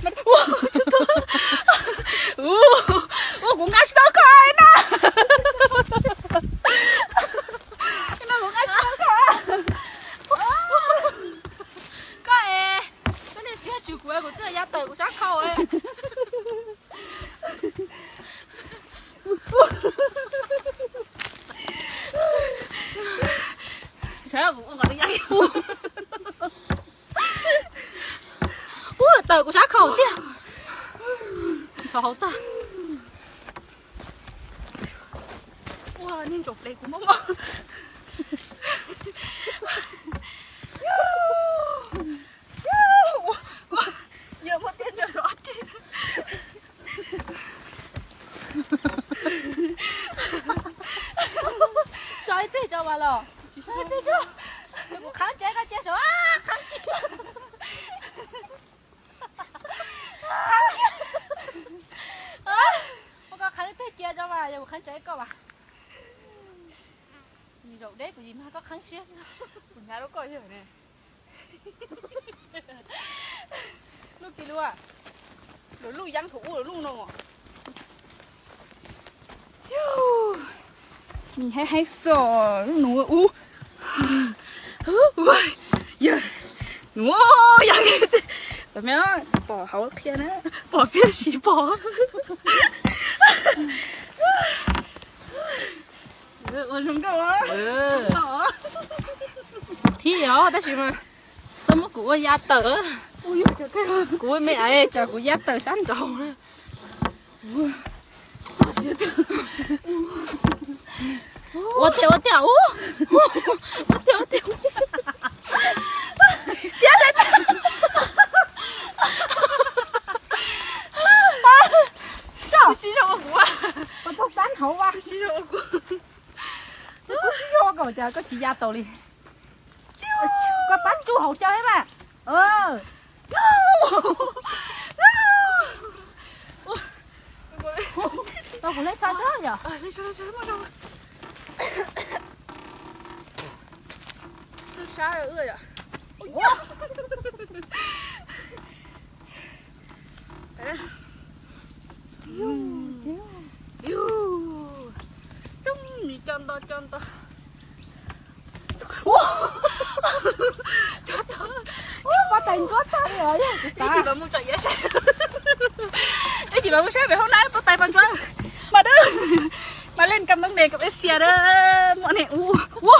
Wow, cukup. Uh, uh, aku ngasih tahu kau, Aina. Aina, aku ngasih tahu kau. Kau, eh, kau ni siapa cukup, aku tu ya tahu, aku cakap, eh. Saya aku, aku tak yakin. ໂອ້ຍ ເຕີ ກູຊາກເຂົ້າເຕຍ ເຂົ້າເຮົາຕາ ວ້າ ນີ້ຈົບເລີຍ ກູມາ ເຍອະໝົດເຕຍ ຈະລອດ ຊ່ອຍເຕຍ ເຈົ້າວ່າລອ ຊ່ອຍເຕຍ ເຈົ້າ ຄັນເຈັບກໍເຈັບ ອ້າ ຄັນ ເອີ ມັນກໍຄັນເຕະເຈຍຈະວ່າ ຢ່າຄັນໃຈກໍວ່າ ມີດອກເດ້ ກູຍິມຫາກໍຄັນເຊຍ ກູຍາລະກໍເຍອະແນ່ ລູກກິນລູກອະ ລູກຍັງຖູລູກນ້ອງ ມີໃຫ້ ໃຫ້ສອນໜູ ອູ້ ໂອ້ຍ ເຍອະ ໂອ້ຍ ຍັງ ແຕ່ແມ່ ປໍເຮົາເຄຍນະ ປໍເພຍສີປໍ ເອີ ໂອ້ຍ ນ້ອງໂດ ເອີ ທີ່ເອົາ ແຕ່ຊິມາ ສະໝຸດກູວ່າຢ່າເຕີ ກູວ່າແມ່ໄອ້ຈາ ກູຢ່າເຕີຊັ້ນເຈົ້າ ໂອເຕ ໂອເຕ ໂອ ໂອເຕ ໂອເຕ ເຕຍເລີຍ ຊິໂຊກູວ່າ ປະທົບສັນເຮົາວ່າ ຊິໂຊກູ ເຈົ້າກໍຊິໂຍກເອົາ ເຈົ້າກໍຊິຢາໂຕລີ ກໍປັນຈູເຮົາເຈົ້າໃຫ້ວ່າ ເອີ ເຈົ້າກໍເລີຍຊາເຈົ້າຢາ ເອີ ເລີຍຊາ ເລີຍຊາ ມາດອກ ຊາເອື້ອຍອະ ໂອ້ຍ ໄປແລ້ວ ຢູ ຢູ ຕຸ້ມ ມີຈອນຕໍ່ ຈອນຕໍ່ ໂອ້ ຈອນຕໍ່ ໂອ້ ປາໄຕຈອນຕໍ່ເລີຍ ເອຈິບາມູຈາເຢຊະ ເອຈິບາມູຊະ ໄປຫ້ອງນ້ຳ ປາໄຕປານຈວນ ມາເດີ້ ມາຫຼິ້ນກັບນ້ອງເນກັບເອເຊຍເດີ້ ໝໍ້ນີ້ ໂອ້ ໂອ້